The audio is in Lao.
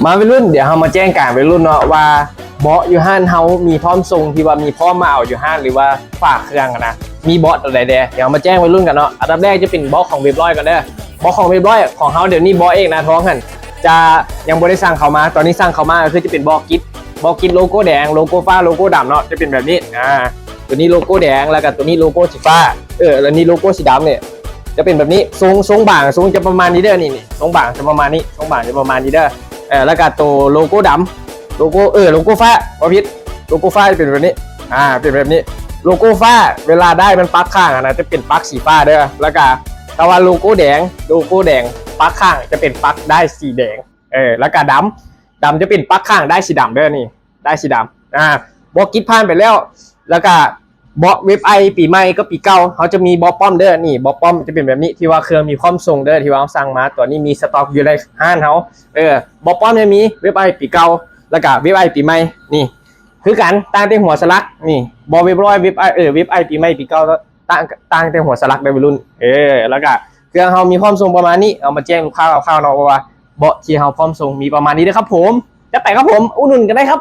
ມາໄວລຸ້ນ ດຽວເຮົາມາແຈ້ງການໄວລຸ້ນເນາະ ວ່າເບາະຢູ່ຮ້ານເຮົາມີພ້ອມສົ່ງ ທີ່ວ່າມີພ້ອມມາເອົາຢູ່ຮ້ານ ຫຼືວ່າຝາກເຄື່ອງນະ ມີເບາະໂຕໃດແດ່. ດຽວເຮົາມາແຈ້ງໄວລຸ້ນກັນເນາະ. ອັນດັບແລກຈະເປັນເບາະຂອງເວັບຮ້ອຍກ່ອນເດີ. ເບາະຂອງເວັບຮ້ອຍຂອງເຮົາ ດຽວນີ້ເບາະເອກນາທອງຫັ້ນ ຈະຍັງບໍ່ໄດ້ສັ່ງເຂົ້າມາ. ຕອນນີ້ສັ່ງເຂົ້າມາກໍຄືຈະເປັນເບາະກິດ ເບາະກິດໂລໂກແດງ ໂລໂກຟ້າ ໂລໂກດຳເນາະ ຈະເປັນແບບນີ້. ອາ ໂຕນີ້ໂລໂກແດງ ແລ້ວກໍໂຕນີ້ໂລໂກສີຟ້າ ເອີ ແລ້ວນີ້ໂລໂກສີດຳນີ້ ຈະເປັນແບບນີ້. ຊົງ ຊົງບາງ ຊົງຈະປະມານນີ້ເດີ ນີ້ ນີ້ ຊົງບາງຈະປະມານນີ້ ຊົງບາງຈະປະມານນີ້ເດີ. ເອີ ແລ້ວກໍໂຕໂລໂກດຳ ໂລໂກ ເອີ ໂລໂກຟ້າ ບໍ່ຜິດ ໂລໂກຟ້າຈະເປັນແບບນີ້. ອາ ເປັນແບບນີ້. ໂລໂກຟ້າເວລາໄດ້ມັນປັກຂ້າງນະ ຈະເປັນປັກສີຟ້າເດີ. ແລ້ວກໍຖ້າວ່າໂລໂກແດງ ໂລໂກແດງປັກຂ້າງຈະເປັນປັກໄດ້ສີແດງ. ເອີ ແລ້ວກໍດຳ ດຳຈະເປັນປັກຂ້າງໄດ້ສີດຳເດີ ນີ້ ໄດ້ສີດຳ. ອາ ເບາະກິດຜ່ານໄປແລ້ວ ແລ້ວກໍເບາະເວັບໄອປີໃໝ່ກັບປີເກົ່າ ເຮົາຈະມີເບາະປ້ອມເດີ. ນີ້ເບາະປ້ອມຈະເປັນແບບນີ້ ທີ່ວ່າເຄື່ອງມີພ້ອມສົ່ງເດີ ທີ່ວ່າເຮົາສັ່ງມາ ຕອນນີ້ມີສະຕັອກຢູ່ໃນຮ້ານເຮົາ. ເອີ ເບາະປ້ອມຈະມີເວັບໄອປີເກົ່າ ແລ້ວກໍເວັບໄອປີໃໝ່ ນີ້ຄືກັນ ຕ່າງແຕ່ຫົວສະຫຼັກ. ນີ້ເບາະເວັບຮ້ອຍ ເວັບໄອ ເອີ ເວັບໄອປີໃໝ່ປີເກົ່າ ຕ່າງ ຕ່າງແຕ່ຫົວສະຫຼັກເດີໄວລຸ້ນ. ເອີ ແລ້ວກໍເຄື່ອງເຮົາມີພ້ອມສົ່ງປະມານນີ້ ເອົາມາແຈ້ງລູກຄ້າຄ່າວໆເນາະ ວ່າເບາະທີ່ເຮົາພ້ອມສົ່ງມີປະມານນີ້ເດີຄັບຜົມ. ຈັດໄປຄັບຜົມ ອຸດໜູນກັນໄດ້ຄັບ.